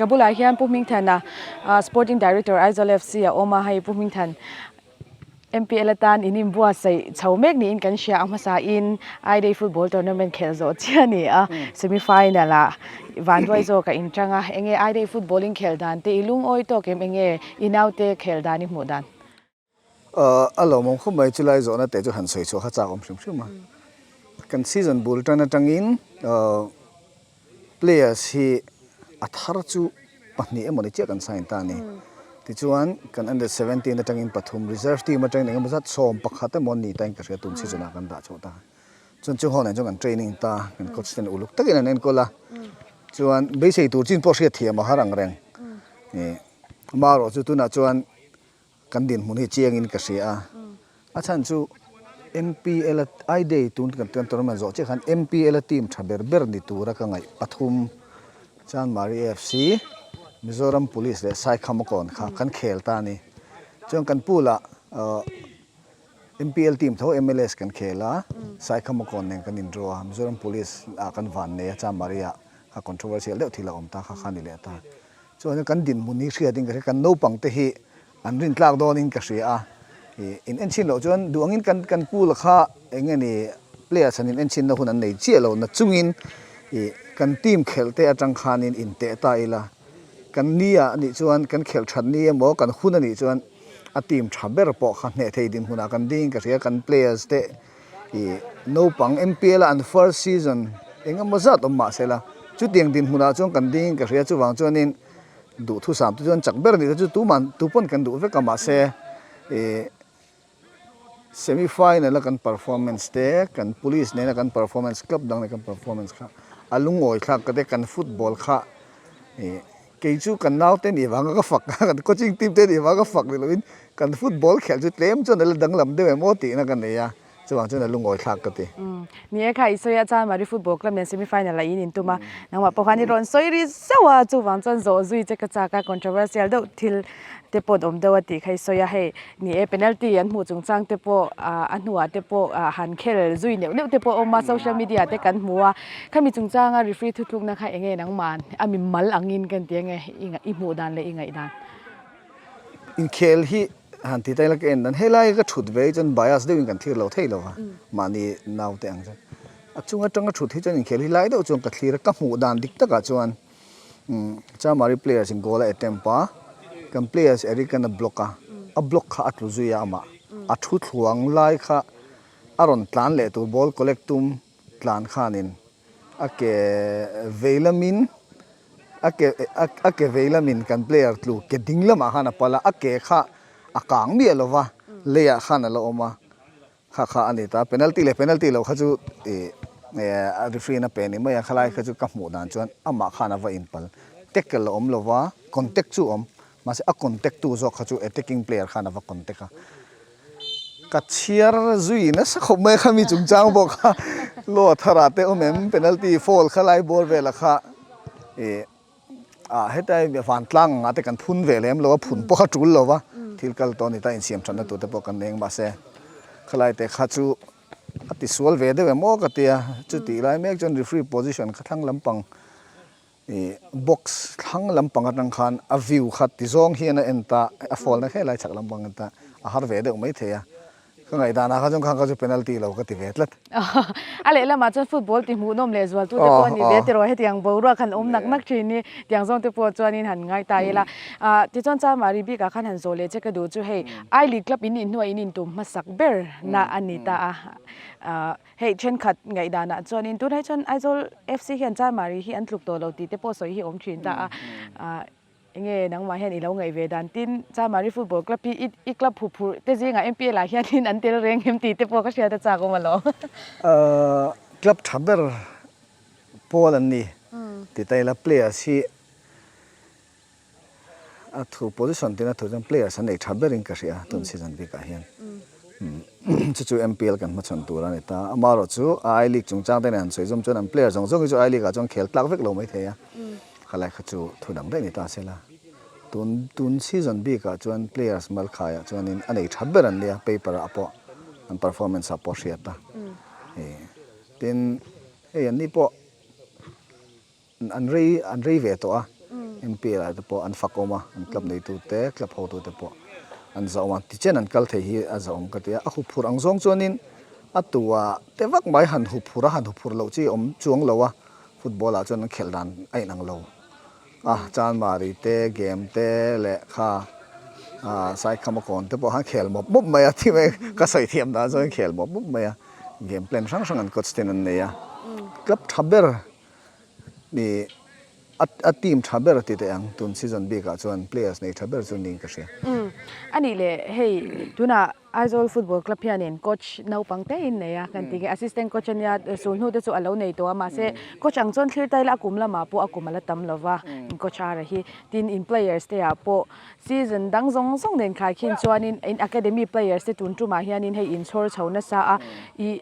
Ka bulah hian Pu Hmingthana Sporting Director Aizawl FC a awm a, hei Pu Hmingthan MPL atan in inbuatsaih chho mek niin kan hria a hmasa in I-Day Football Tournament khelh zawh chiah a ni a, semi final ah vanduai zawk a inchang a, enge I-Day Football in khelh dan te i lungawi tawk em enge i naute khelh dan i hmuh dan? A lawmawm khawp mai chulai zawhna teh chu han sawi chhuah kha chak awm hrim hrim a. Kan season bul tan atangin players hi a thar chu pahnih emaw ni chiah kan sign ta a ni. Tichuan kan under 17 atangin pathum reserve team atangin engemaw zat 11 emaw ni tain ka hria tun season ah kan dah chhuah ta. Chuan chung ho nen chuan kan training ta kan coach ten uluk takin an enkawl a. Chuan beisei tur chin pawh hriat thiam a har ang reng. Amaherawhchu tunah chuan Kan dinhmun hi chiangin ka hria a, a chhan chu MPL a I-Day tun kan kan tournament zawh chiah khan MPL a team tha ber ber ni tura ka ngaih pathum Chanmari AFC, Mizoram Police leh Saikhamakawn kha kan khel ta a ni. Chuan kan pool ah MPL team tho MLS kan khel a, Saikhamakawn nen kan in draw a, Mizoram Police ah kan van nei a, Chanmari ah kha controversial deuh thil a awm ta kha kha a ni leh ta. Chuan kan dinhmun hi hriatin ka hria, kan naupang te hi an rintlak dawnin ka hria a, ih in enchin loh chuan duh angin kan kan pool kha eng nge ni players han in enchin na hun an nei chiah lo na chungin ih kan team khelh te atang khanin in teh ta ila, kan ni ah anih chuan kan khelh that ni emaw kan hun anih chuan a team tha ber pawh kha hneh thei dinhmunah kan dingin ka hria, kan players te Ih naupang MPL a an first season eng emaw zat awm mah se la, chutiang dinhmunah chuan kan dingin ka hria chuvang chuanin duhthusam te chuan chak ber anih te chu tuman tu pawn kan duh vek a mahse ih semi final a kan performance te kan police nena kan performance club dang nena kan performance kha a lungawi thlak ka te kan football kha ih Kei chu kan naute nih vanga ka fak a, kan coaching team te nih vanga ka fak ni loin kan football khelh chu tlem chuan a la danglam deuh em aw tihna ka nei a, chuvang chuan a lungawi thlak ka ti. Ni e kha i sawi a, chuan Mari football club nen semi final ah in intum a, nangmah pawh khan i rawn sawi ri zauh a, chuvang chuan zawh zui che ka chak a, controversial deuh thil te pawh an awm deuh a tih kha i sawi a, hei Ni e, penalty an hmuh chungchang te pawh a hnuah te pawh han khel zui neuh neuh te pawh a awm a, social media te kan hmu a. Khami chungchanga referee thutlukna kha eng nge nangmah a mi mal angin kan ti ange i hmuh dan leh i ngaih dan? Inkhel hi han ti ta ila ka en dan, helai ka thut ve hi chuan bias deuhin kan thlir lo thei lo va, mahni naute ang chuan. A chung atanga thut hi chuan inkhel hi lai deuh chuan ka thlir a, ka hmuh dan dik takah chuan Chamari players in goal a attempt a, kan players Eric an a block a, a block kha a tlu zui a amah, a thu thluang lai kha a rawn tlan leh tur ball collect tum tlan khanin a ke vei lamin a ke a ke vei lamin kan player tlu ke ding lamah khan a pal a, a ke kha a kang miah lova leiah khan a la awm a. Kha kha a ni ta, penalty leh penalty lo kha chu ih a referee in a pe ni mai a, khalai kha chu ka hmuh dan chuan amah khan a va inpal. Tackle a awm lo va, contact chu a awm, mahse a contact tu zawk kha chu attacking player khan a va contact a. Ka chhiar zui nasa khawp mai a kha mi chungchang pawh kha law tharah te awm em, penalty foul khalai ball velah kha ih Ah hetlai vantlang angah te kan phun ve lem lo a, phun pawh kha tul lo va, thil kal tawh a ni ta, insiam thatna tur te pawh kan eng mahse khalai te kha chu a tisual ve deuh em aw ka ti a, chutih lai mek chuan referee position kha thlang lampang ih box thlang lampang atang khan a view kha ti zawng hian a en ta, a fall na kher lai chhak lampang a en ta, a har ve deuh maithei a. Ka ngaihdan ah kha chuan khang kha chu penalty lo ka ti ve tlat. A lehlamah chuan football ti hmuhnawm leh zualtu te pawh a ni ve tiraw hetiang boruak han awm nak nak thin hi tiang zawng te pawh chuanin han ngai ta ila. Tichuan Chamari bikah khan han zawh leh che ka duh chu hei I League club in nih hnuah in intum hmasak ber na a ni ta a. Hei thenkhat ngaihdanah chuanin tunah hi chuan Aizawl FC hian Chamari hi an tluk tawh lo tih te pawh sawi hi awm thin ta a. Enge nangmah hian i lo ngaih ve dan tin Chamari Football Club hi i i club phu phurh te zingah MPL ah hianin an tel reng em tih te pawh ka hriat a chak awm alawm. Club tha ber pawl an ni ti ta ila players hi a thu position tin a thu chuan players an nei tha berin ka hria tun season bikah hian chu chu MPL kan hmachhawn tur a ni ta. Amaherawhchu I League chungchang te nen han sawi zawm chuan an player zawng zawng hi chu I League ah chuan khel tlak vek lo maithei a. Khalai kha chu thu dang daih ni ta se la, tun tun season bikah chuan players Malkhaiah chuanin a nei tha ber an nia, paper ah pawh an performance ah pawh hriat a, ih tin hei an ni pawh an rei an rei ve tawh a, MPL ah te pawh an fakawm a, an club neitu te, club hotu te pawh an zahawm a, tichen an kal thei hi a zahawm ka ti a, a huphurh ang zawng chuanin a tua te vak mai han huphurh a, han huphurh loh chi a awm chuang lo a, football ah chuan an khelh dan a inang lo a, Chanmari te, game te leh kha Saikhama kawn te pawh khan khel mawp mawp mai a, ti mai ka sawi thiam dan chuan khel mawp mawp mai a, game plan hrang hrang an coach ten an nei a, club tha ber Ni a team tha ber ti teh ang tun season bikah chuan players nei tha ber chu niin ka hria. Umm a nih leh hei tunah Aizawl Football Club hianin coach naupang te in nei a kan ti nge assistant coach ania sul hnu te chu a lo nei tawh a mahse coach ang chuan thlir ta ila a kum lamah pawh a kum a la tam lo va coach Ara hi tin in players te ah pawh season dang zawng zawng nen khai khin chuanin in academy players te tun tumah hianin hei inchhawr chho nasa a ih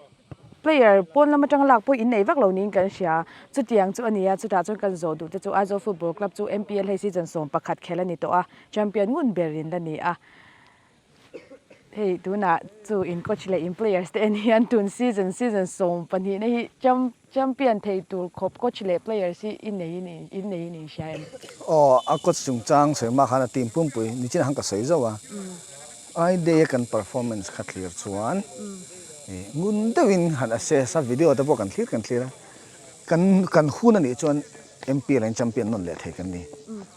Player pawn lam atanga lak pawh innei vak lo niin kan hria. Chutiang chu a ni a, chutah chuan kan zawh duh te chu Aizawl Football Club chu MPL hei season 11 khel a ni tawh a, champion ngun ber in la ni a. Hei tunah chu in coach leh in players te en hian tun season season 12 na hi champion thei tur khawp coach leh players hi i nei in in nei in in hria em? Aw, a coach chungchang sawi hma khan a team pumpui nichin han ka sawi zauh a. I day a kan performance kha thlir chuan ngun deuhin han assess a, video te pawh kan thlir kan thlir a, kan kan hun a nih chuan MPL in champion nawn leh thei kan ni.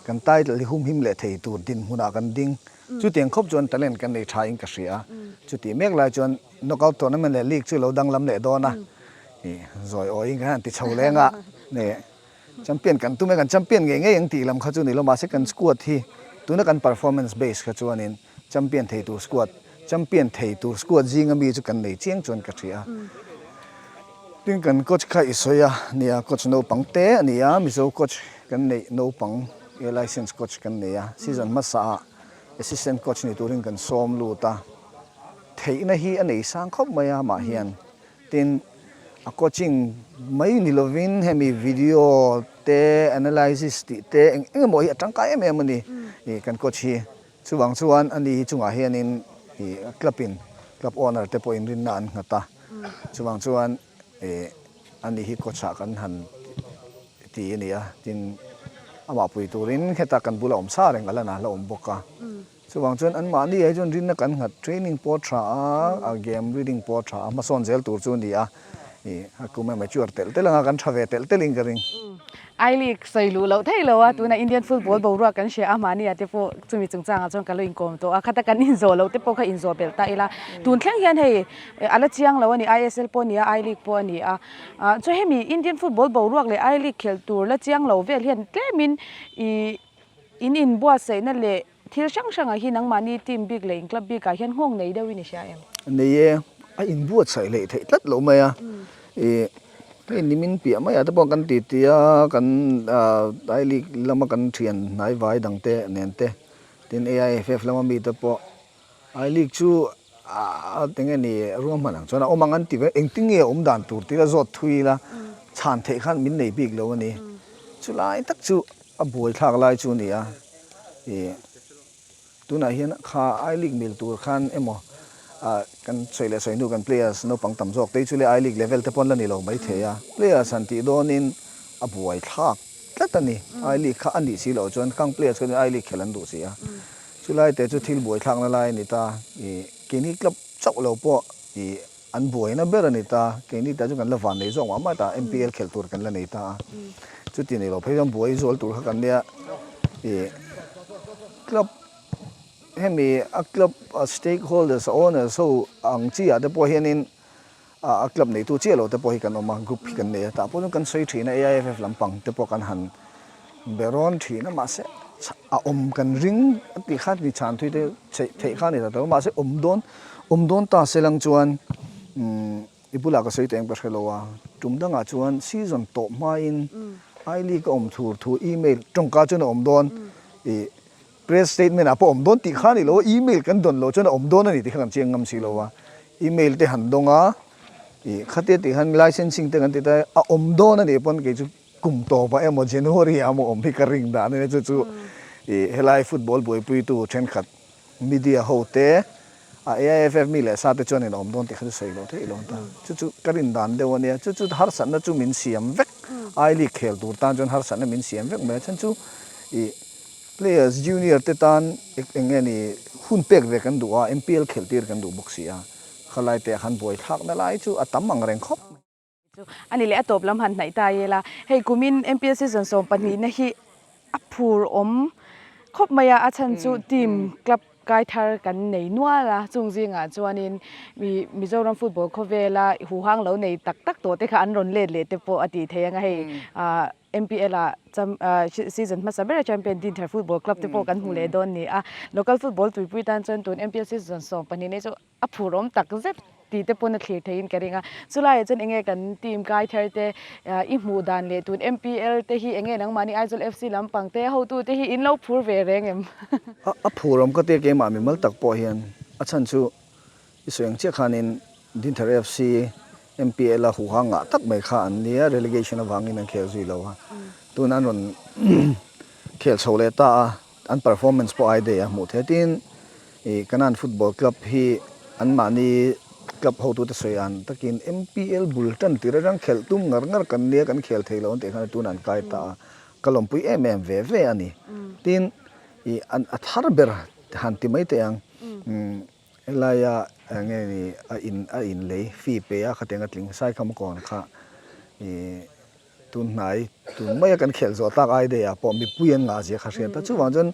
Kan title hi humhim leh thei tur dinhmunah kan ding. Chutiang khawp chuan talent kan nei tha in ka hria a, chutih mek lai chuan knockout tournament leh league chu lo danglam leh dawn a, zawi awiin kan han ti chho leng a. Champion kan tum e, kan champion ngei ngei ang tih lam kha chu ni lo, mahse kan squad hi tuna kan performance base kha chuanin champion thei tur squad, champion thei tur squad zinga mi chu kan nei chiang chuan ka hria a. Tin kan coach kha i sawi a nia, coach naupang te a ni a, Mizo coach kan neih naupang A license coach kan nei a, season hmasa ah assistant coach ni turin kan sawm lut a, theihna hi a nei sang khawp mai a amah hian. Tin, a coaching mai ni lovin hemi video te analysis tih te eng eng emaw hi a tangkai em em a ni ih kan coach hi. Chuvang chuan ani hi chungah hianin ih club in club owner te pawhin rinna an nghat a. Chuvang chuan ih ani hi coach ah kan han ti a ni a. Tin, amah pui turin heta kan bula awm sa reng a la na la awm bawk a. Chuvang chuan anmahni ah hi chuan rinna kan nghat training pawh a tha a, a game reading pawh a tha a, hmasawn zel tur chu a ni a, ih a kum a mature telh telh anga kan tha ve telh telh in ka ring. I League sawi luh loh theih lo a, tuna Indian football boruak kan hria a, mahni ah te pawh chumi chungchangah chuan ka lo inkawm tawh a, khata kan inzawh loh te pawh kha inzawh belh ta ila, tun thleng hian hei a la chiang lo a ni, ISL pawh a ni a, I League pawh a ni a, chuan hemi Indian football boruak leh I League khelh tur la chiang lo vel hian tlemin ih In inbuatsaihna leh thil hrang hrangah hi nangmahni team bik leh in club bikah hian nghawng nei deuhin i hria em? Nei e, a inbuatsaih hleih theih tlat lo mai a. Ih, hei nimin piah maiah te pawh kan ti ti a, kan I League lama kan thian hnaivai dangte nen te, tin AIFF lama mite pawh I League chu a eng nge ni ruahman ang chuan a awm ang an ti ve, engtin nge a awm dan tur tih la zawt thui ila chhan theih khan min nei bik lo a ni. Chulai tak chu a buaithlak lai chu a ni a, ih tunah hian kha I League mil tur khan emaw ah kan sawi leh sawi hnu kan players naupang tam zawk te hi chu le I League level te pawn la ni lo maithei a, players han tih dawnin a buaithlak tlat a ni. I League kha a nih si loh chuan khang players kha chuan I League khelh an duh si a. Chulai te chu thil buaithlakna lai a ni ta, ih keini club chauh lo pawh ih an buaina ber a ni ta, keini ta chu kan la van nei zawk mah mah ta, MPL khelh tur kan la nei ta a, chuti nei lo phei chuan buai zual tur kha kan nia, ih club hemi a club stakeholders a owners ho ang chi ah te pawh hianin a club neitu chiah lo te pawh hi kan awm a, group hi kan nei a, tah pawh chuan kan sawi thin a, AIFF lampang te pawh kan han be rawn thin a, mahse a awm kan ring a tih kha ni chhan thui te theih kha a ni ta tawh a, mahse awm dawn awm dawn ta se lang chuan umm i bulah ka sawi teh ang ka hre lo a, tum dangah chuan season tawp hmain I League a awm thur thu email tawngka chuan a awm dawn ih Press statement ah pawh awm dawn tih kha a ni lo a, email kan dawn loh chuan a awm dawn a ni tih kha kan chiang ngam si lo a, email te han dawng a, ih khatia tih khan licensing te kan ti ta a awm dawn a nih pawn kei chu kum tawpah emaw January ah emaw awm hi ka ring dan a nia chu chu ih helai football buaipuitu thenkhat media ho te a AIFF mi leh sa te chuan in a awm dawn tih kha chu sawi loh theih lo ta, chu chu ka rin dan deuh a nia, chu chu harsatna chu min siam vek, I League khel tur tan chuan harsatna min siam vek mai a, chhan chu ih. Players junior te tan eng nge ni hun pek ve kan duh a, MPL khelh tir kan duh bawk si a, khalai te ah khan buai thlakna lai chu a tam ang reng khawp mai. Chu a ni leh a tawp lam han hnaih ta ila, hei kumin MPL season 12 na hi a phur awm khawp mai a, a chhan chu team club kai thar kan nei nual a, chung zingah chuanin mi Mizoram football khawvela huhang lo nei tak tak tawh te kha an rawn let leh te pawh a tih theih ang a, hei ah MPL ah season hmasa bera champion Dinthar Football Club te pawh kan hmu leh dawn ni a, local football tuipui tan chuan tun MPL season 12 nei chu a phur awm tak zet tih te pawn a thlir theihin ka ring a, chulaiah chuan enge kan team kai thar te i hmuh dan leh tun MPL te hi enge nangmahni Aizawl FC lampang te hotu te hi in lo phur ve reng em? A phur awm ka tia keimah mimal tak pawh hian a chhan chu i sawi ang chiah khanin Dinthar FC MPL a huha ngah tak mai kha an nia, relegation avangin an khel zui lo a, tuna an rawn khel chho leh ta a, an performance pawh ai daih a hmuh theih a, tin ih Kanan Football Club hi anmahni club hotute sawi an takin MPL bul tan tir atang khelh tum ngar ngar kan nia, kan khel thei lo an tih khan tuna an kai ta a, ka lawmpui em em ve ve a ni. Tin ih a thar ber han ti mai teh ang. Helaia eng nge ni a in a in lei fee pe a khatiang a tling Saikham kawn kha ih tun hnai tun maia kan khelh zawh tak ai daih ah pawh mipui an ngah zia kha hriat a chuvang chuan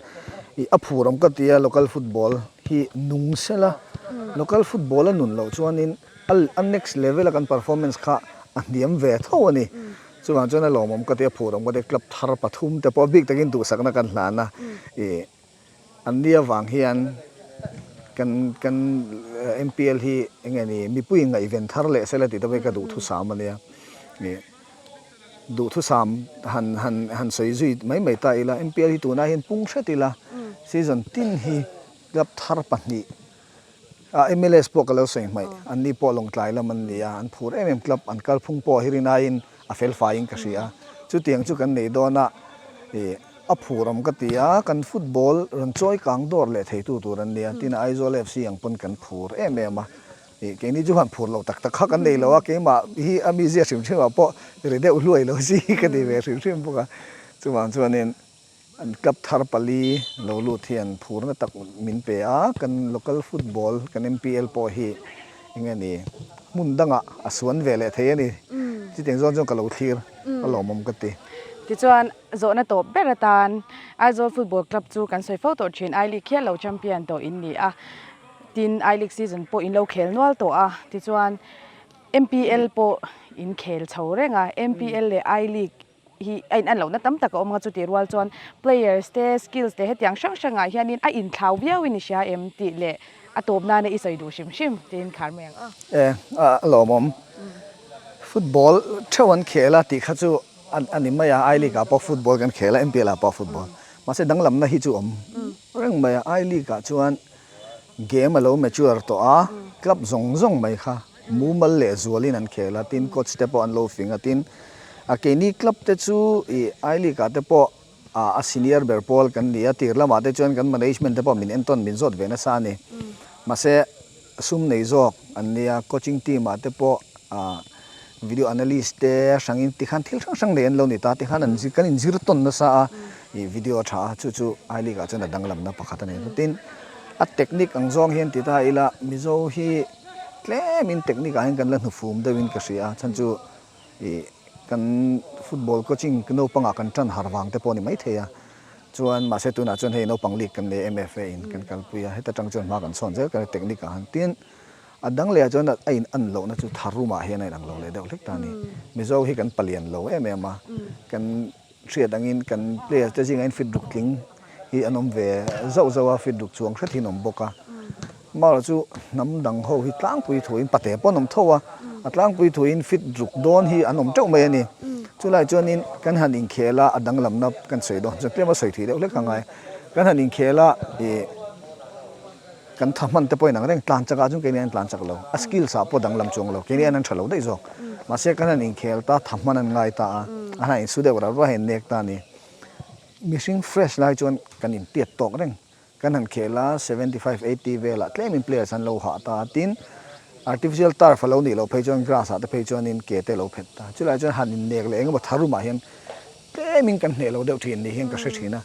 ih a phur awm ka ti a local football hi nung sela local football a nun loh chuanin a a next level a kan performance kha a hniam ve tho a ni chuvang chuan a lawmawm ka ti a phur awm ka ti a club thar pathum te pawh a bik takin duhsakna kan hlan a ih. An ni avang hian kan kan MPL hi eng nge ni mipui ngaihven thar leh sela tih te pawh hi ka duhthusam a nia. Ih duhthusam han han han sawi zui mai mai ta ila MPL hi tunah hian pung hret ila season tin hi club thar pahnih ah MLS pawh ka lo sawi hmaih an ni pawh Lawngtlai lam an ni a an phur em em club an kalphung pawh hi rinaiin a fel faiin ka hria chutiang chu kan nei dawn a ih A phur awm ka ti a, kan football rawn chawi kang dawr leh theitu tur an nia, tin Aizawl FC ang pawn kan phur em em a, ih keini chu han phur loh tak tak kha kan nei lo a, keimah hi a mizia hrim hrim ah pawh ri deuh hluai lo si ka ti ve hrim hrim bawk a, chuvang chuanin an club thar pali lo lut hian phurna tak min pe a, kan local football kan MPL pawh hi eng nge ni hmun dangah a suan ve leh thei a ni, chutiang zawng chuan ka lo thlir a lawmawm ka ti. Tichuan. Zawhna tawp ber atan Aizawl Football Club chu kan sawi fo tawh thin, I League hial lo champion tawh in ni a, tin I League season pawh in lo khel nual tawh a, tichuan MPL pawh in khel chho reng a, MPL leh I League hi a in an lohna tam tak a awm ang a, chutih rual chuan players te skills te hetiang hrang hrangah hianin a inthlau viau in i hria em tih leh a tawp nana i sawi duh hrim hrim tiin khar mai ang a. E, a lawmawm. Football theuh an khel a tih kha chu A ni mai a, I League ah pawh football kan khel a, MPL ah pawh football. Mahse danglamna hi chu awm reng mai a, I League ah chuan game a lo mature tawh a, club zawng zawng mai kha mumal leh zualin an khel a, tin coach te pawh an lo fing a, tin a keini club te chu ih I League ah te pawh a senior ber pawl kan ni a, tir lamah te chuan kan management te pawh min entawn min zawt ve nasa a ni. Mahse Sum nei zawk an nia, coaching team ah te pawh video analyst te hrangin tikhan thil hrang hrang nei an lo ni ta, tikhan an kan inzir tawn nasa a, ih video a tha a, chu chu I League ah chuan a danglamna pakhat a ni. Tin, a technique ang zawng hian ti ta ila Mizo hi tlemin technique ah hian kan la hnufum deuhin ka hria a, chhan chu ih kan football coaching naupangah kan tan har vang te pawh a ni maithei a. Chuan mahse tunah chuan hei naupang league kan nei MFA in kan kalpui a, heta tang chuan hma kan chhawn zel kan technique ah han tin a dang leh ah chuan a in an lohna chu tha room ah hian a in ang lo leh deuh hlek ta a ni. Mizo hi kan palian lo em em a, kan hriat angin kan players te zingah hian fit ruk tling hi an awm ve zauh zauh a, fit ruk chuang hret hi an awm bawk a. Marawh chu hnam dang ho hi tlangpui thuin pate pawh an awm tho a, a tlangpui thuin fit ruk dawn hi an awm teuh mai a ni. Chulai chuanin kan han inkhel a, a danglamna kan sawi dawn chuan tlem a sawi thui deuh hlek a ngai. Kan han inkhel a, ih kan tha hman te pawhin ang reng tlan chakah chuan keini an tlan chak lo, a skills ah pawh danglam chuang lo, keini an an tha lo daih zawk. Mahse kan han inkhel ta, tha hman an ngai ta a, an han insu deuh rauh rauh a, innek ta a ni. Mihring fresh lai chuan kan intiat tawk reng. Kan han khel a, 75, 80 velah tlemin players an lo hah ta a, tin artificial turf a lo nih loh phei chuan grass ah te phei chuanin ke te a lo phet ta. Chulai chuan han innek leh engemaw tharumah hian tlemin. Tlemin kan hneh lo deuh thin ni hian ka hre thin a,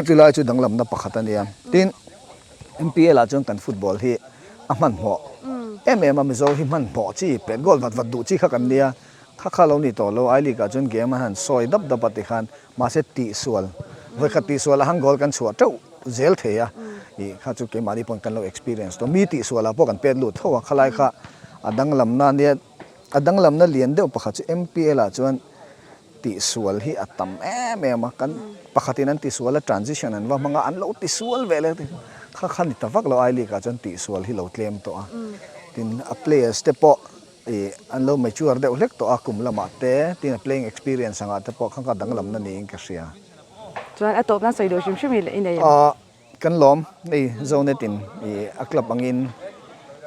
chulai chu danglamna pakhat a nia. Tin, MPL ah chuan kan football hi a hmanhmawh em em a, Mizo hi hmanhmawh chi, pet goal vat vat duh chi kha kan nia, kha kha lo ni tawh lo, I League ah chuan game a han sawi dap dap a tikhan mahse tihsual, vawikhat tihsual ah han goal kan chhuah teuh zel thei a, ih kha chu keimahni pawn kan lo experience tawh, mi tihsual ah pawh kan pet lut tho a, khalai kha a danglamna a nia. A danglamna lian deuh pakhat chu MPL ah chuan tihsual hi a tam em em a, kan pakhatin an tisual a transition an va hmang a, an lo tisual ve leh kha kha ni ta vak lo I League ah chuan tihsual hi lo tlem tawh a, tin a players te pawh ih an lo mature deuh hlek tawh a kum lamah te tin a playing experience angah te pawh kha kha danglamna niin ka hria. Chuan a tawp nan sawi duh hrim hrim i nei em? Kan lawm, hei Zonet in ih a club angin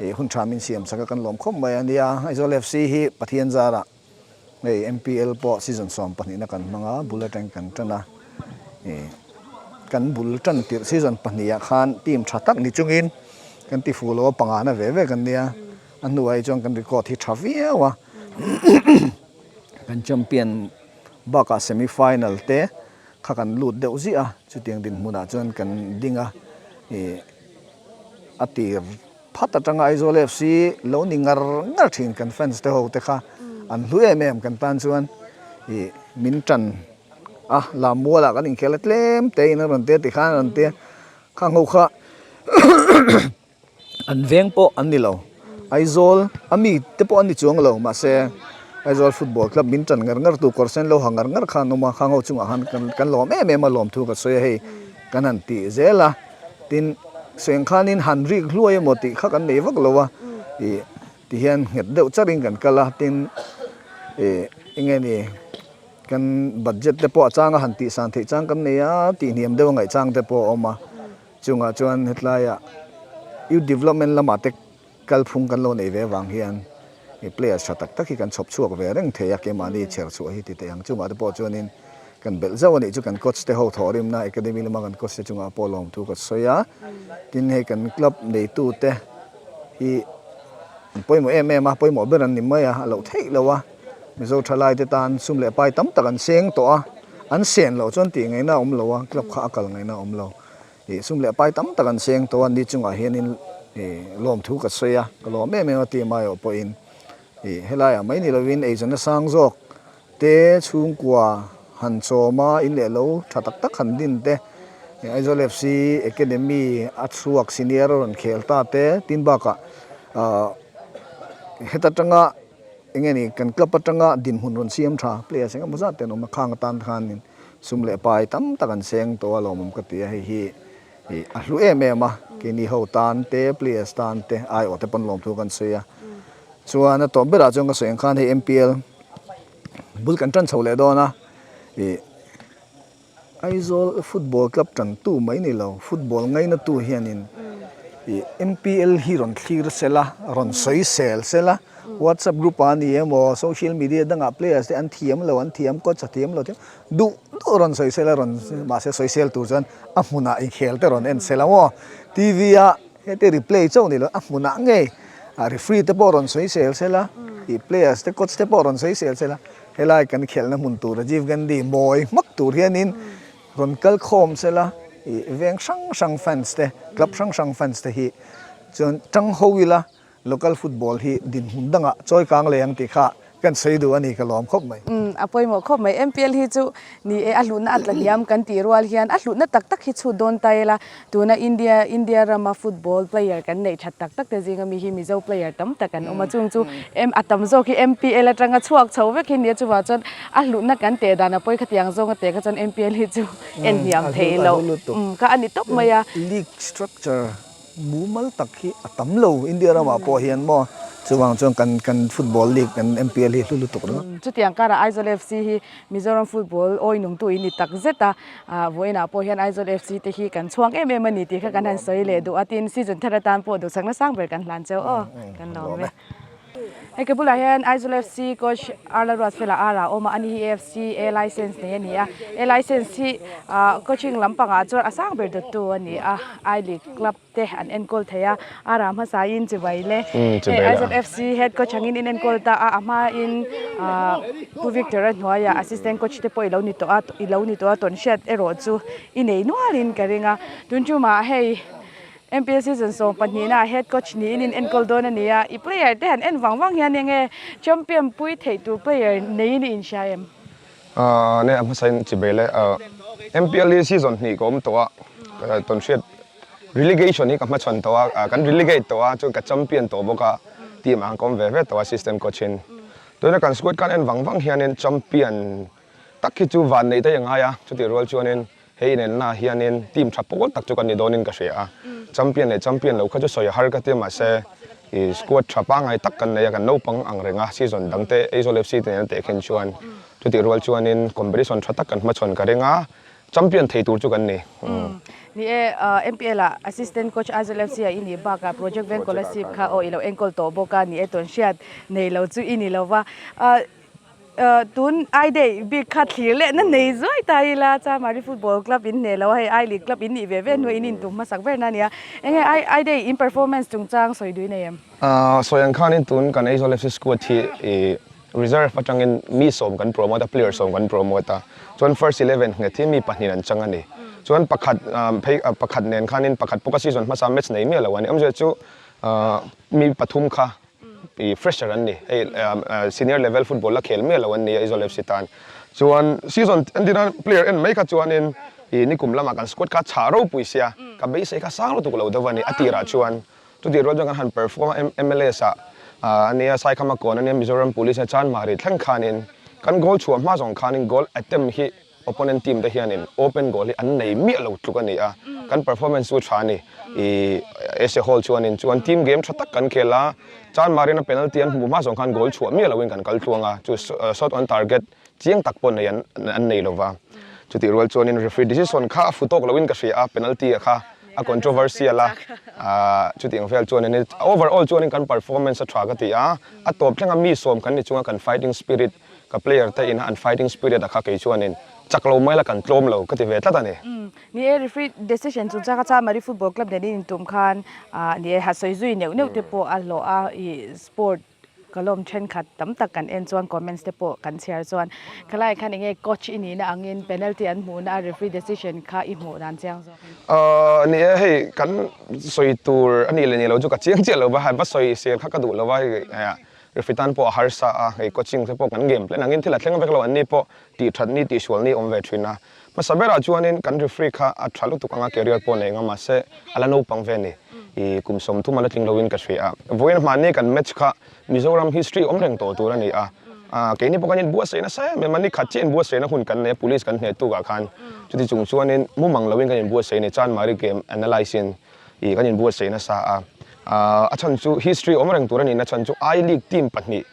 ih hun tha min siam sak a kan lawm khawp mai a nia. Aizawl FC hi Pathian zarah hei MPL pawh season 12 na kan hmang a, bul atang kan tan a. Ih kan bul tan tirh season pahnih ah khan team tha tak ni chungin kan ti fuh lo a panga na ve ve kan nia. A hnuah hi chuan kan record hi tha viau a. Kan champion bakah semi final te Kha kan lut deuh ziah a, chutiang dinhmunah chuan kan ding a, ih a tir phat atanga Aizawl FC lo ni ngar ngar thin kan fans te ho te kha an hlu em em kan tan chuan ih min tan a, Lammualah kan inkhel a tlem te in a rawn tia tikhan a rawn tia, khang ho kha An veng pawh an ni lo. Aizawl a mi te pawh an ni chuang lo mahse Aizawl football club min tan ngar ngar tu kawr sen lo ha ngar ngar kha an awm a, khang ho chungah khan kan lawm em em a lawm thu ka sawi a hei kan han tih zel a tin sawi ang khanin han rik hluai emaw tih kha kan nei vak lo a ih ti hian nghet deuh charin kan kal a tin ih eng nge ni kan budget te pawh a changa han tih san theih chang kan nei a tih hniam deuh a ngaih chang te pawh a awm a. Chungah chuan hetlaiah Youth Development lamah te kalphung kan lo nei ve avang hian i players tha tak tak hi kan chhawp chhuak ve reng thei a, keimahni chher chhuah hi ti teh ang. Chungah te pawh chuanin kan belh zauh a nih chu kan coach te ho thawhrimna academy lama kan coach te chungah pawh lawmthu ka sawi a. Tin hei kan club neitu te hi an pawimawh em em a, pawimawh ber an ni mai a, a loh theih lo a. Mizo thalai te tan sum leh pai tam tak an seng tawh a, an sen loh chuan tih ngaihna a awm lo a, club kha a kal ngaihna a awm lo. Ih sum leh pai tam tak an seng tawh a, ni chungah hianin ih lawmthu ka sawi a, ka lawm em em a tih mai awh pawhin ih helaiah mai ni lovin eizawnna sang zawk te chhungkua han chawm a, in leh lo tha tak tak han din te, Aizawl FC Academy a chhuak senior a rawn khel ta te tin bakah ah heta tanga eng nge ni kan club atanga dinhmun rawn siam tha players engemaw zat te an awm a, khang atan khanin Sum leh pai tam tak an seng tawh a lawmawm ka ti a, hei hi ih a hlu em em a, keini ho tan te, players tan te, aiawh te pawn lawmthu kan sawi a. Chuan a tawp berah chuan ka sawi ang khan hei MPL bul kan tan chho leh dawn a, ih Aizawl football club tantu mai ni lo, football ngainatu hianin ih MPL hi rawn thlir sela, rawn sawi sel sela, WhatsApp group ah a ni emaw social media dangah players te an thiam lo an thiam coach a thiam lo te duh duh rawn sawi sel a rawn mahse sawi sel tur chuan a hmunah inkhel te rawn en sel ang aw T_V ah hete replay chauh ni lo a hmunah ngei ah referee te pawh rawn sawi sel sel a ih players te coach te pawh rawn sawi sel sel a helai kan khelhna hmun tur Rajiv Gandhi mawi hmak tur hianin rawn kal khawm sel a ih veng hrang hrang fans te club hrang hrang fans te hi chuan tang ho ila. Local football hi dinhmun dangah chawi kang leh ang tih kha kan sawi duh a ni ka lawm khawp mai. Umm a pawimawh khawp mai. MPL hi chu ni e a hlutna a tla hniam kan tih rual hian a hlutna tak tak hi chhut dawn ta ila tuna India India rama football player kan neih that tak tak te zinga mi hi Mizo player tam tak an awm a chung chu M a tam zawk hi MPL atanga chhuak chho vek hi nia chuvang chuan a hlutna kan teh dan a pawi khatiang zawnga teh kha chuan MPL hi chu en hniam theih loh umm kha a ni tawp mai a. League structure Mumal tak hi a tam lo India ramah pawh hian maw chuvang chuan kan kan football league kan MPL hi hlu lutuk ringawt. Chutiang karah Aizawl FC hi Mizoram football awi nungtu in ni tak zet a, vawiinah pawh hian Aizawl FC te hi kan chhuang em em a ni tih kha kan han sawi leh duh a, tin season thar atan pawh duhsakna sang ber kan hlan cheu aw kan lawm e. Hei ka bulah hian Aizawl FC coach Arla Ruatfela ar a awm a, ani hi AFC A license nei a ni a, A license hi ah coaching lampangah chuan a sang ber dawttu a ni a, I League club te an enkawl thei a, a rah hmasa in chibai le hei Aizawl FC head coach angin in enkawl ta a, a hmain ah Pu Victor a hnuaiah assistant coach te pawh i lo ni tawh a, i lo ni tawh a tawnhriat erawh chu i nei nualin ka ring a, tun tumah hei. MPL season 12 ah head coach niin in enkawl dawn a ni a, i player te han en vang vang hian enge champion pui theih tur player neiin i inhria em? Aaa ne a hmasain chibei le MPL hi season hnih ka awm tawh a, tawnhriat relegation hi ka hmachhawn tawh a, kan relegate tawh a chuan ka champion tawh bawk a, team ah ka awm ve ve tawh a assistant coach in. Tuna kan squad khan en vang vang hianin champion tak hi chu van neih daih a ngai a, chutih rual chuanin Hei inennaah hianin team tha pawl tak chu kan ni dawnin ka hria a, champion leh champion lo kha chu sawi a har ka ti a, mahse ih squad tha pangngai tak kan nei a, kan naupang ang reng a, season dang te Aizawl FC te nen a tehkhin chuan chutih rual chuanin competition tha tak kan hmachhawn ka ring a, champion thei tur chu kan ni. Ni e, MPL ah assistant coach Aizawl FC ah i nih bakah Project Veng Kolasib kha aw i lo enkawl tawh bawk a, ni e tawnhriat nei lo chu i ni lo va. Tun I day bik kha thlir leh na nei zuai ta ila Chamari Football Club in hneh lo a, hei I League Club in nih ve ve hnuai in intum hmasak ber na a nia. Enge I day in performance chungchang sawi dui nei em? Sawi ang khanin tun kan Aizawl FC squad hi i reserve atangin mi sawm kan promote a, player sawm kan promote a, chuan first 11 nghet hi mi pahnih an chang a ni. Chuan pakhat phei pakhat nen khanin pakhat pawh ka season hmasa match nei miah lo a ni. Awmzia chu mi pathum kha I fresher an ni hei senior level football la khel miah lo an ni a Aizawl FC tan chuan season entir nan player en mai kha chuanin i nikum lamah kan squad kha chhah ropui sia ka beisei kha sang lutuk lo deuh a ni a tirah chuan chutih rual chuan kan han perform a MLS ah a nia Saikhama kawn a nia Mizoram Police a Chanmari thleng khanin kan goal chhuah hma zawng khanin goal attempt hi Opponent team te hianin open goal hi an nei miah lo tluk a ni a, kan performance chu tha a ni. I Asia Hall chuanin chuan team game tha tak kan khel a, Chanmarina penalty an hmuh hma zawng khan goal chhuah miah loin kan kal tluang a, chu shot on target chiang tak pawh nei an an nei lova. Chutih rual chuanin referee decision kha a fu tawk loin ka hria a, penalty a kha a controversial a, chutiang vel chuanin overall chuanin kan performance a tha ka ti a, a tawp thlenga mi sawm kan ni chunga kan fighting spirit Ka player te ina an fighting spirit a kha kei chuanin chak lo mai la kan tlawm lo ka ti ve tlat a ni. Ni e, referee decision chungchang a Chamari Football Club nen in intum khan ni e, ha sawi zui neuh neuh te pawh a hlawh a, i sport column thenkhat tam tak kan en chuan comments te pawh kan chhiar chuan khalai khan enge coach i nihna angin penalty an hmuhna a referee decision kha i hmuh dan chiang zawk in. Ni e, hei kan sawi tur a nih leh nih lo chu ka chiang chiah lo va, va sawi sel kha ka duh lo va hei. Referee tan pawh a harsa a, hei coaching te pawh kan game plan angin thil a thleng vek lo, anni pawh tih that ni tih sual ni awm ve thin a. Hmasa berah chuanin kan referee kha a tha lutuk anga career pawh nei ngam mahse a la naupang ve a ni. I kum 30 a la tling loin ka hria a. Vawiin hmanni kan match kha Mizoram history awm reng tawh tur a ni a. Keini pawh kan inbuatsaih nasa em em a, ni khat chiah inbuatsaihna hun kan nei a, police kan hneh tukah khan chuti chung chuanin mumang loin kan inbuatsaih a ni, Chanmari game analyse in. Ih kan inbuatsaih nasa a, a chhan chu history awm reng tur a nihna chhan chu I League team pahnih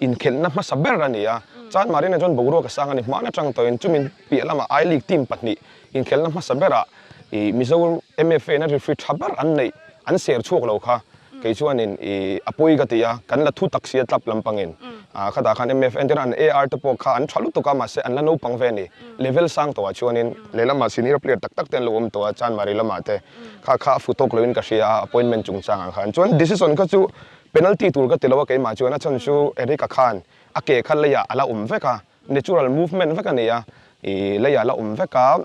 inkhelhna hmasa ber a ni a, Chanmarina chuan boruak a sang a ni hman atang tawhin chumi piah lamah I League team pahnih inkhelhna hmasa berah ih Mizo MFA na referee tha ber an neih an ser chhuak lo kha kei chuanin ih a pawi ka ti a, kan la thu tak sia tlap lampangin khatah khan MFA entirna an AR te pawh kha an tha lutuk a mahse an la naupang ve a ni level sang tawhah chuanin lehlamah senior player tak tak te an lo awm tawh a Chanmari lamah te. Kha kha a fu tawk loin ka hria a, appointment chungchang ang khan. Chuan decision kha chu penalty tur ka ti lo a keimah chuan a chhan chu Eric-a khan a ke kha leiah a la awm vek a, natural movement vek a ni a, ih leiah a la awm vek a,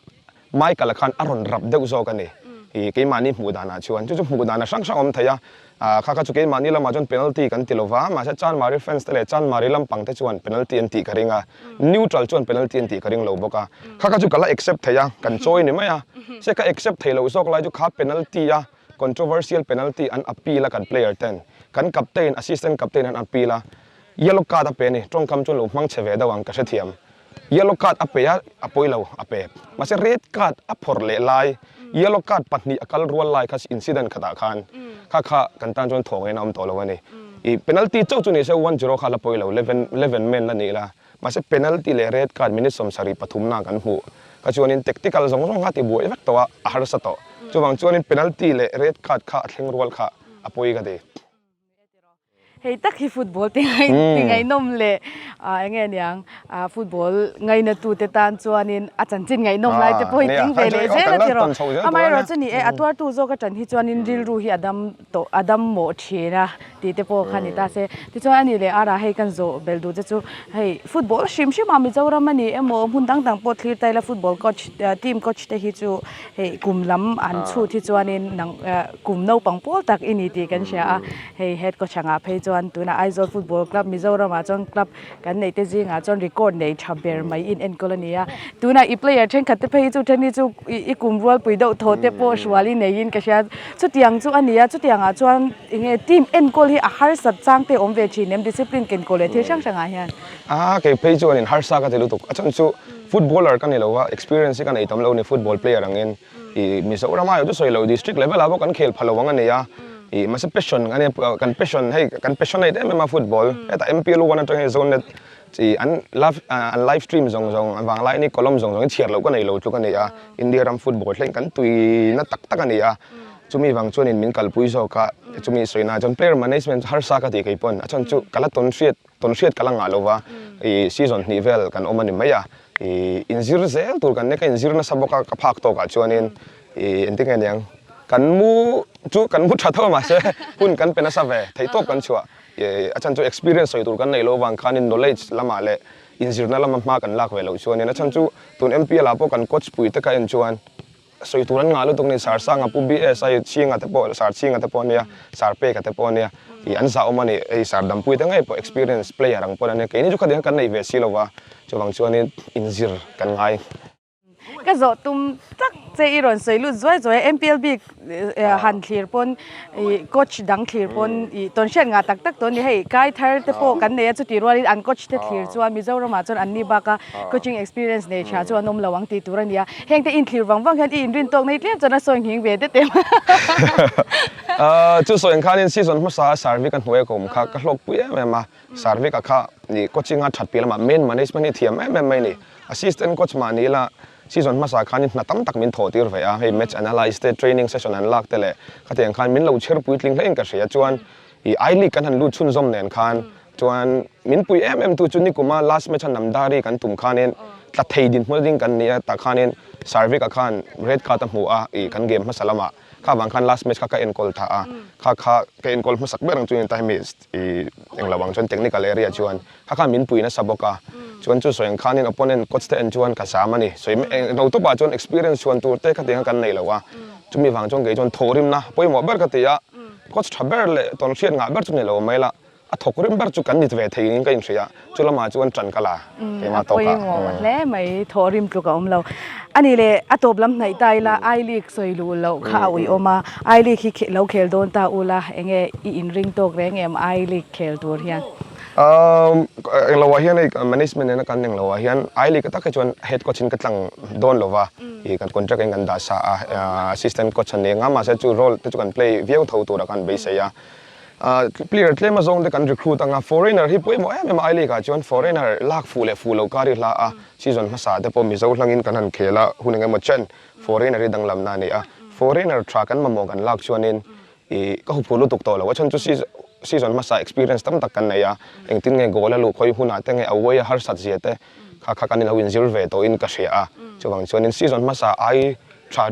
Michael-a khan a rawn rap deuh zawk a ni. Ih keimahni hmuh danah chuan chu chu hmuh dan a hrang hrang awm thei a, ah kha kha chu keimahni lamah chuan penalty kan ti lo va, mahse Chanmari fans te leh Chanmari lampang te chuan penalty an tih ka ring a, neutral chuan penalty an tih ka ring lo bawk a, kha kha chu ka la accept thei a, kan chawi ni mai a, se ka accept thei loh zawk lai chu kha penalty a controversial penalty an appeal a kan player ten, kan captain, assistant captain an appeal a, yellow card a pe a ni, tawngkam chuan lo hmang chhe ve deuh ang ka hrethiam. Yellow card a pe a, a pawi lo a pe. Mahse red card a phawrh leh lai, yellow card pahnih a kal rual lai kha incident khatah khan kha kha kan tan chuan thawngin a awm tawh lo a ni. I penalty chauh chu ni se one zero kha la pawi lo, leven leven men la ni la. Mahse penalty leh red card minute 73 na kan hmuh kha chuanin tactical zawng zawng kha tibuai vek tawh a, a harsa tawh. Chuvang chuanin penalty leh red card kha a thleng rual kha a pawi ka ti. Hei tak hi football ti ngaihnawm leh eng nge niang football ngainatute tan chuanin a chanchin ngaihnawm lai te pawh hi ting ve leh zel a ti rawh. Amaherawhchu ni e, a tuartu zawk atan hi chuanin rilru hi a dam tawh a dam mawh thin a tih te pawh kha ni ta se. Tichuan a nih leh ara hei kan zawh belh duh che chu hei football hrim hrim a Mizoram a ni emaw hmun dang dang pawh thlir ta ila football coach team coach te hi chu hei kum lam an chhut hi chuanin nang kum naupang pawl tak i ni tih kan hria a. Hei head coach angah phei chuan tunah Aizawl Football Club Mizoramah chuan club kan neih te zingah chuan record nei tha ber mai in enkawl a ni a. Tunah i player thenkhat te phei hi chu then hi chu i kum rualpui deuh thaw te pawh hrual i neiin ka hria. Chutiang chu a ni a, chutiangah chuan enge team enkawl hi a harsat chang te awm ve thin em discipline kenkawl leh thil hrang hrangah hian? A kei phei chuan in harsa ka ti lutuk. A chhan chu footballer ka ni lo a, experience hi ka nei tam lo a ni football player angin. Ih Mizoram aia chu sawi lo district level ah pawh kan khel pha lo ang a ni a, ih mahse passion a nia kan passion hei kan passionate em em a football hetah MPL one atang hian Zonet ih an live an live stream zawng zawng an vang lai ni column zawng zawng hi chhiar loh ka nei lo tluk a ni a, India ram football thleng kan tui na tak tak a ni a, chumi vang chuanin min kalpui zawk a, chumi sawi na chuan player management harsa ka tih kei pawn a chhan chu ka la tawn hriat Tawn hriat ka la ngah lo va, ih season hnih vel kan awm a ni mai a, ih inzir zel tur kan nia, ka inzir nasa bawk a, ka phak tawkah chuanin ih engtin nge niang, kan mu chu kan mu tha tho a mahse hun kan pe nasa ve, theih tawp kan chhuah, ih a chhan chu experience sawi tur kan neih loh avang khanin knowledge lamah leh inzirna lama hma kan lak ve loh chuanin a chhan chu tun MPL ah pawh kan coach pui te ka en chuan Sawi tur an ngah lutuk ni, Sar Sanga Pu BS a Chhinga te pawh, Sar Chhinga te pawh a nia, Sar Peka te pawh a nia, ih an zah awm a ni, hei Sar Dampui te ngei pawh experience player ang pawn a nia, keini chu khatiang kan nei ve si lo va, chuvang chuanin inzir kan ngai. Ka zawh tum tak che i rawn sawi lut zuai zuai a, MPL bik han thlir pawn ih coach dang thlir pawn ih tawn hriat ngah tak tak tawh a ni, hei kai thar te pawh kan nei a chutih rualin an coach te thlir chuan Mizoramah chuan an ni baka coaching experience nei tha chu an awm lo ang tih tur a ni a. Heng te inthlir vang vang hian i inrin tawk nei tlem chuan a sawi nghing ve det em? Chu sawi ang khanin season hmasa a Sarvik a hnuai a ka awm kha ka hlawkpui em em a, Sarvik a kha nih coaching a that piah lamah main management hi thiam em em mai a ni. Assistant coach mah ni ila season hmasa khanin hna tam tak min thawh tir ve a, hei match analyse te, training session an lak te leh khatiang khan min lo chher puitling hlein ka hria chuan i I-League kan han lut chhunzawm nen khan Chuan min pui em em tu chu nikuma last match a Namdari kan tum khanin tla thei dinhmun ding kan ni a, tah khanin Sarvik-a khan red card a hmu a ih kan game hmasa lamah kha vang khan last match kha ka enkawl tha a, kha kha ka enkawl hmasak ber ang chu ta hemi ih englo ang chuan technical area chuan kha khan min pui nasa bawk a, chuan chu sawi ang khanin opponent coach te en chuan ka zam a ni, sawi englo tawpah chuan experience chhuan tur te khatiang kha kan nei lo a, chumi vang chuan kei chuan thawhrimna pawimawh ber ka ti a, coach tha ber leh tawnhriat ngah ber chu ni lo mai la. A thawk rim ber chu kan nit ve thei in ka inhria, chu lamah chuan ṭan ka la keimah tawkah. A pawimawh hle mai, thawh rim tluk a awm lo. A nih leh a tawp lam hnaih ta ila I League sawi luh loh kha a uiawm a, I League hi lo khel dawn ta ula enge i inring tawk reng em I League khel tur hian? Englo ah hian hei management nena kan englo ah hian I League tak hi chuan head coach in ka tlang dawn lo va, ih kan contract in kan dah sa a, assistant coach a ni ang a, mahse chu role te chu kan play viau tho tura kan beisei a. Player tlem azawng te kan recruit anga foreigner hi pawimawh em em a I League ah chuan foreigner lak fuh leh fuh lo kar i hla a, season hmasa te pawh Mizo hlangin kan han khel a, hun engemaw chen foreigner hi danglam na a ni a, foreigner tha kan mamawh kan lak chuanin ih ka huphur lutuk tawh lo a chhan chu season hmasa experience tam tak kan nei a, engtin nge goal a luh khawi hunah te nge away a harsat zia te kha kha kan inlo inzir ve tawhin ka hria a, chuvang chuanin season hmasa ai Tha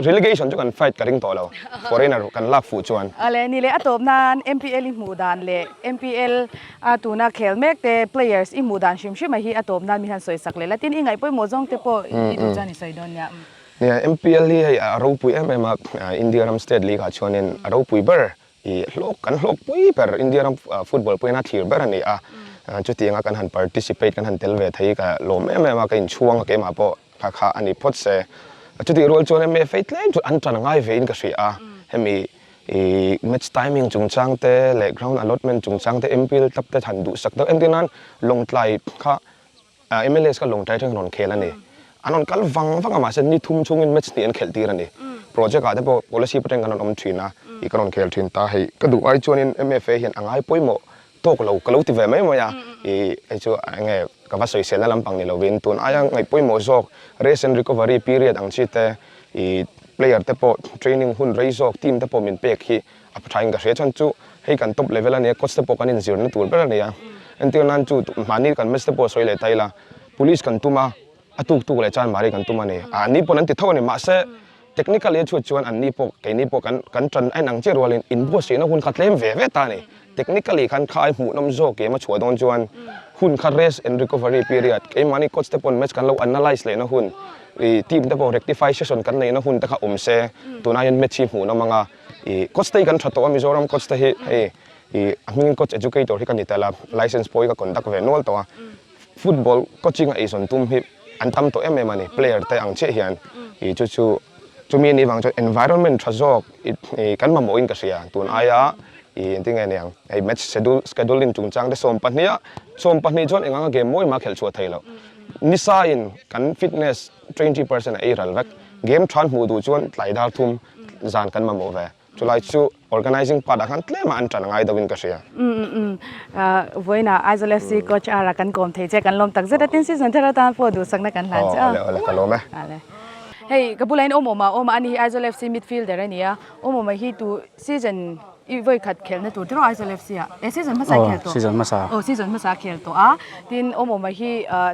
relegation chu kan fight ka ring tawh lo, foreigner kan lak fuh chuan. Ale ni leh a tawp nan MPL i hmuh dan leh MPL a tuna khel mek te players i hmuh dan hrim hrim a hi a tawp nan mi hian sawi sak leh la tin i ngaih pawimawh zawng te pawh i duh chuan i sawi dawn nia. Nia MPL hi hei a ropui em em a, India ram state league ah chuanin a ropui ber i hlawk kan hlawk pui ber India ram football pawhin a thlir ber a ni a, chutianga kan han participate kan han tel ve thei ka lawm em em a ka inchhuang a keimah pawh. Kha kha a ni phawt se. Chutih rual chuan MFA tlem chu an tan ngai ve in ka hria a, hemi ih match timing chungchang te leh ground allotment chungchang te MPL club te han duhsak deuh entir nan Lawngtlai kha MLS kha Lawngtlai atangin rawn khel a ni. An rawn kal vang vang a mahse ni thum chhungin match hnih an khelh tir a ni. Project ah te pawh policy pawh atangin kan rawn awm thin a, ih ka rawn khel thin ta hei ka duh ai chuanin MFA hian a ngai pawimawh tawk lo ka lo ti ve mai mai a, ih hei chu eng nge ka va sawiselna lampang ni lovin tun aia ngaih pawimawh zawk rest and recovery period ang chi te ih. Player te pawh training hun rei zawk team te pawh min pek hi a tha in ka hria chuan chu hei kan top level a nia coach te pawh kan inzirna tur ber a nia. Entir nan chu mahni kan match te pawh sawi leh ta ila police kan tum a, a tuk tuk leh chuan mahni kan tum a ni. An ni pawn an ti tho a ni mahse technically a chhut chuan an ni pawh keini pawh kan kan tan a inang chiah rualin inbuatsaihna hun kha tlem ve ve ta a ni. Technically khan kha ai hmuhnawm zawk em a chhuah dawn chuan hun kha rest and recovery period keimahni coach te pawn match kan lo analyse lehna hun ih team te pawh rectify session kan neihna hun te kha awm se tunah hian match hi hmuhnawm ang a ih coach te hi kan tha tawh a Mizoram coach te hi hei ih a hmingin coach educator hi ka ni tel a license pawh hi ka conduct ve nual tawh a football coaching a eizawn tum hi an tam tawh em em a ni player te ang chiah hian ih chu chu chumi anih vang chuan environment tha zawk ih kan mamawhin ka hria tun aia ih engtin nge niang hei match schedule scheduling chungchang te 12 ah 12 chuan eng anga game mawi mah a khelh chhuah thei loh nisa in kan fitness 20% a ei ral vek game than hmuh duh chuan tlai dar thum zan kan mamawh ve. Chulai chu organising part ah khan tlem a an tan ngai deuhin ka hria. Umm vawiinah Aizawl FC coach Ara kan kawm thei che kan lawm tak zet a tin season thar atan pawh duhsakna kan hlan che a. Awle awle ka lawm e. Awle. Hei ka bulah hian Awmawma a awm a ani hi Aizawl FC midfielder a ni a Awmawma hi tu season i vawi khat khelhna tur tiraw Aizawl FC ah eh season hmasa a khel tawh. Season hmasa. Aw season hmasa a khel tawh a tin Awmawma hi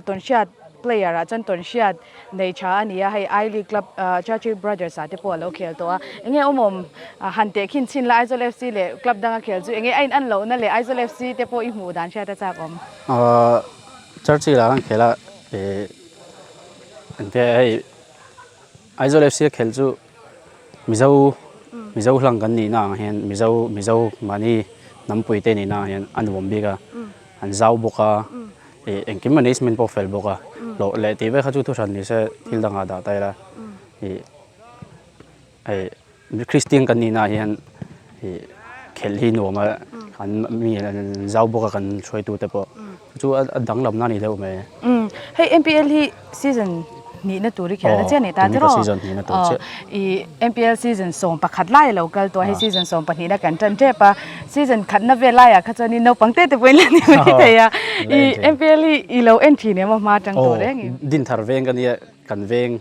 tawnhriat player ah chuan tawnhriat Nei tha a ni a, hei I League club Churchill Brothers ah te pawh a lo khel tawh a, enge awmawm han teh khin chhin la Aizawl FC leh club danga khel chu enge a in an lohna leh Aizawl FC te pawh i hmuh dan hriat a chak awm? Churchill ah kan khel a, engte hei Aizawl FC a khel chu Mizo Mizo hlang kan nihna ang hian Mizo Mizo mahni hnampui te nihna ang hian a nuam bik a, an zau bawk a. Ih engkim management pawh fel bawk a, hlawh leh tih vel kha chu thuhran ni se thil dangah dah ta ila ih hei Kristian kan nihna ah hian ih khelh hi nuam a an mi an zau bawk a kan hruaitu te pawh chu a danglamna a ni deuh mai. Hei MPL hi season Nihna tur i khelna chiah a ni ta tiraw? Season nihna tur chiah. I MPL season 11 lai a lo kal tawh a, hei season 12 na kan tan tep a. Season khatna vel laiah kha chuanin naupang te te pawhin la ni mai thei a. I MPL hi i lo en thin em a hma atang tawh reng i? Dinthar veng ka nia, kan veng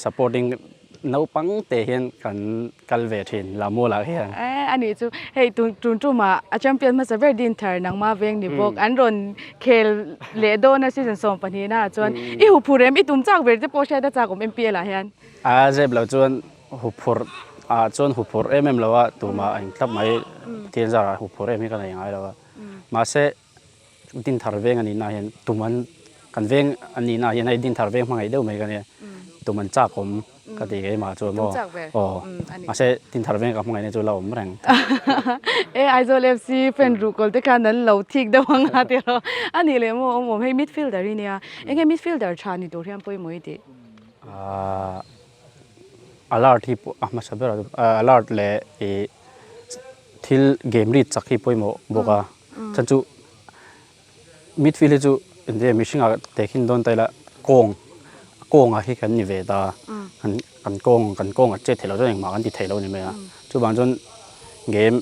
supporting Naupang te hian kan kal ve thin Lamual ah hian. Eh a nih chu hei tun tun tumah a champion hmasa ber din thar nangma veng ni bawk an rawn khel leh dawn a season 12 na ah chuan i huphurh em i tum chak ber te pawh hriat a chak awm MPL ah hian. A zep lo chuan huphurh ah chuan huphurh em em lo a tumah a intlap mai Pathian zarah huphurh em hi ka nei ngai lo a mahse Dinthar veng a nihna ah hian tum an kan veng a nihna ah hian hei Dinthar veng hmangaih deuh mai ka nia tum an chak awm ka ti keimah chuan maw aw mahse Dinthar veng ka hmangaihna chu la awm reng. E Aizawl FC fan ruhkawl te khan an lo thik deuh ang a tiraw a nih leh maw awm awm hei midfielder i nia enge midfielder tha ni tur hian pawimawh i tih? Ahh alert hi a hmasa ber a alert leh ih thil game ri chak hi pawimawh bawk a. Chuan chu midfield hi chu engti mihring ah tehkhin dawn ta ila kawng kawng ah hi kan ni ve ta kan kan kawng kan kawng a chet theih loh chuan engmah kan ti thei lo a ni mai a chuvang chuan game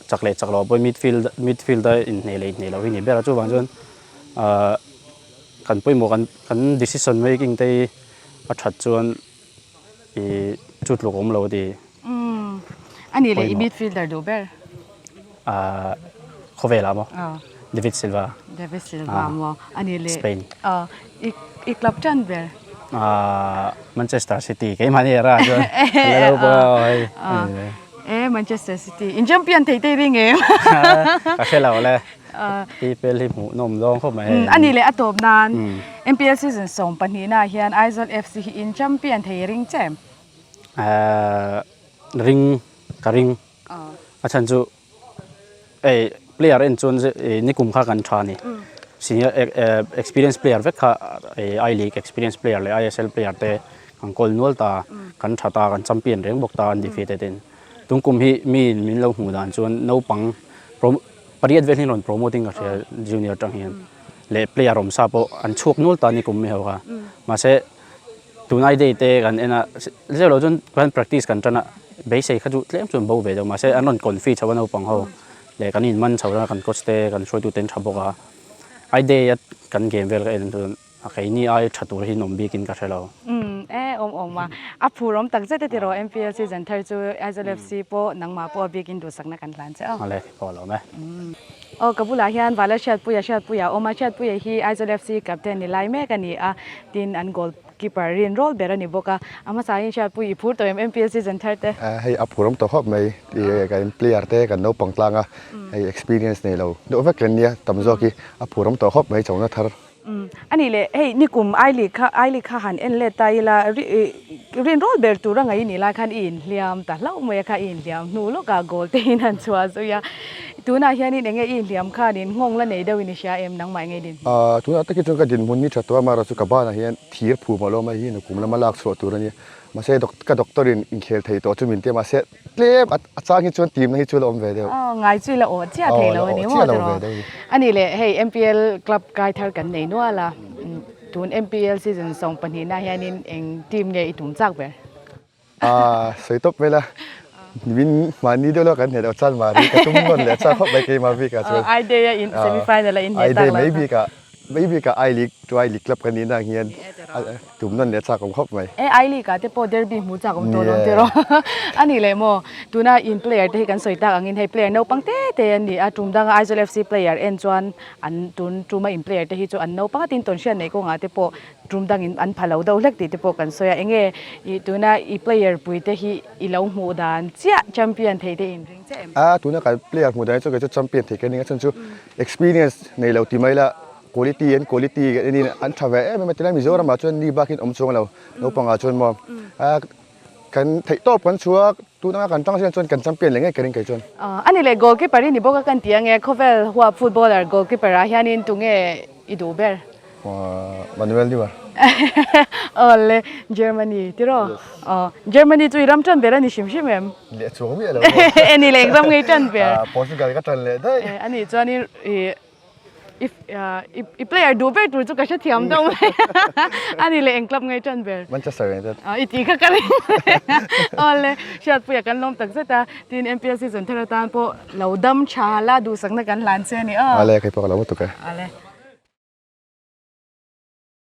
chak leh chak loh pawh midfield midfield a inhneh leh inhneh loh hi a ni ber a chuvang chuan ahh kan pawimawh kan kan decision making te hi a that chuan Ih chu tluk awm lo ti. Umm a nih leh i midfielder duh ber? Ahh khawvel ah maw? David Silva. David Silva maw? A nih leh Spain. Ahh i i club tan ber? Ahh Manchester City keimahni era ah chuan ka la lo bawk a hei. Eh Manchester City in champion thei te i ring em? Ka hre lo le. EPL hi hmuh nawm zawng khawp mai hei. A nih leh a tawp nan MPL season 12 na hian Aizawl FC hi in champion thei ring che em? Ring ka ring. A chhan chu hei player en chuan nikum kha kan tha a ni. Senior experience player vek kha I League experience player leh ISL player te kan kawl nual ta kan tha ta kan champion reng bawk ta undefeated in. Tungkum hi mi min lo hmuh dan chuan naupang Pariat vel hi rawn promote in ka hria junior atang hian leh player awm sa pawh an chhuak nual ta ni kum mi ho kha mahse tunai day te kan en a zero lo chuan kan practice kan tan a beisei kha chu tlem chuan bo ve deuh mahse an rawn confi chho a naupang ho leh kan in man chho a kan coach te kan hruaitu te an tha bawk a ai day a kan game vel ka en chuan. A keini ai tha tur hi an awm bikin ka hre lo. Umm e awm awm a, a phur awm tak zet e tiraw MPL season thar chu Aizawl FC pawh nangmah pawh a bikin duhsakna kan hlan che aw. Awle pawh a lawm e. Aw ka bulah hian Vala Hriatpuia Hriatpuia a awm a, Hriatpuia hi Aizawl FC captain ni lai mek a ni a, tin an goal keeper rin rawl ber a ni bawk a, a hmasa in Hriatpui i phur tawh em MPL season thar te? Hei a phur awm tawh khawp mai, kan player te kan naupang tlang a, hei experience nei lo deuh vek kan nia tam zawk hi a phur awm tawh khawp mai chona thar. A nih leh hei nikum I League kha I League kha han en let ta ila rin rawl ber tur a ngaih nih lai khan i inhliam ta hlauh mai a kha i inhliam hnu lawkah goal te in han chhuah zui a tunah hianin eng nge i inhliam khanin nghawng la nei deuhin i hria em nangmah eng nge i dinhmun? Tunah tak hi chuan ka dinhmun hi tha tawh a amaherawhchu chu ka banah hian thir phum a lo awm a hei hi nukum lama lak chhuah tur a nia mahse ka doctor in inkhel thei tawh chu min ti a mahse Tlem a chang hi chuan timna hi chu la awm ve deuh. Aw ngai chu i la awh chiah thei lo a ni maw tiraw? A nih leh hei MPL club kai thar kan nei nual a, tun MPL season 12 na hianin eng team nge i tum chak ber? Aaa sawi tawp mai la, min mahni deuh lo kan hneh loh chuan mahni ka tum nawn leh chak khawp mai keimah bikah chuan. Aw I day a in semi final a in hneh tak lo kha. I day mai bikah mai bikah I league to I league club kan nih na ang hian Tum nawn leh chak awm khawp mai. E I League ah te pawh derby hmu chak awm tawh lo ang tiraw? A nih leh maw? Tuna in player te hi kan sawi tak angin hei player naupang te te an ni a, tum danga Aizawl FC player en chuan an tun tuma in player te hi chu an naupang a tin tawn hriat neih kawngah te pawh tum dangin an pha lo deuh hlek tih te pawh kan sawi a, enge i tuna i player pui te hi i lo hmuh dan chiah champion thei te in ring chiah em? A tuna kan player hmuh dan hi chu kei chu champion thei ka ning a chhan chu experience nei lo ti mai la Quality an quality kan en in an tha ve em em a tilai Mizoram ah chuan ni bak in awm chuang lo naupang ah chuan maw ah kan theih tawp kan chhuak tun anga kan tang zel chuan kan champion leh ngei ka ring kei chuan. A ni leh goalkeeper i ni bawk a kan ti ange khawvel huap footballer goalkeeper ah hianin tunge i duh ber? Manuel Neuer. Awle Germany tiraw? Aw Germany chu i ram tan ber a ni hrim hrim em? Leh chuang miah lo maw? E ni leh ram ngei tan ber. Portugal ka tan leh daih. A nih chuanin i I i player duh ber tur chu ka hrethiam deuh mai a ni leh eng club nge tan ber? Manchester United. Ah i tih kha ka ring awle Hriatpuia kan lawm tak zet a tin MPL season thar atan pawh lo dam tha la duhsakna kan hlan che a ni aw. Awle kei pawh ka lo lutuk e. Awle.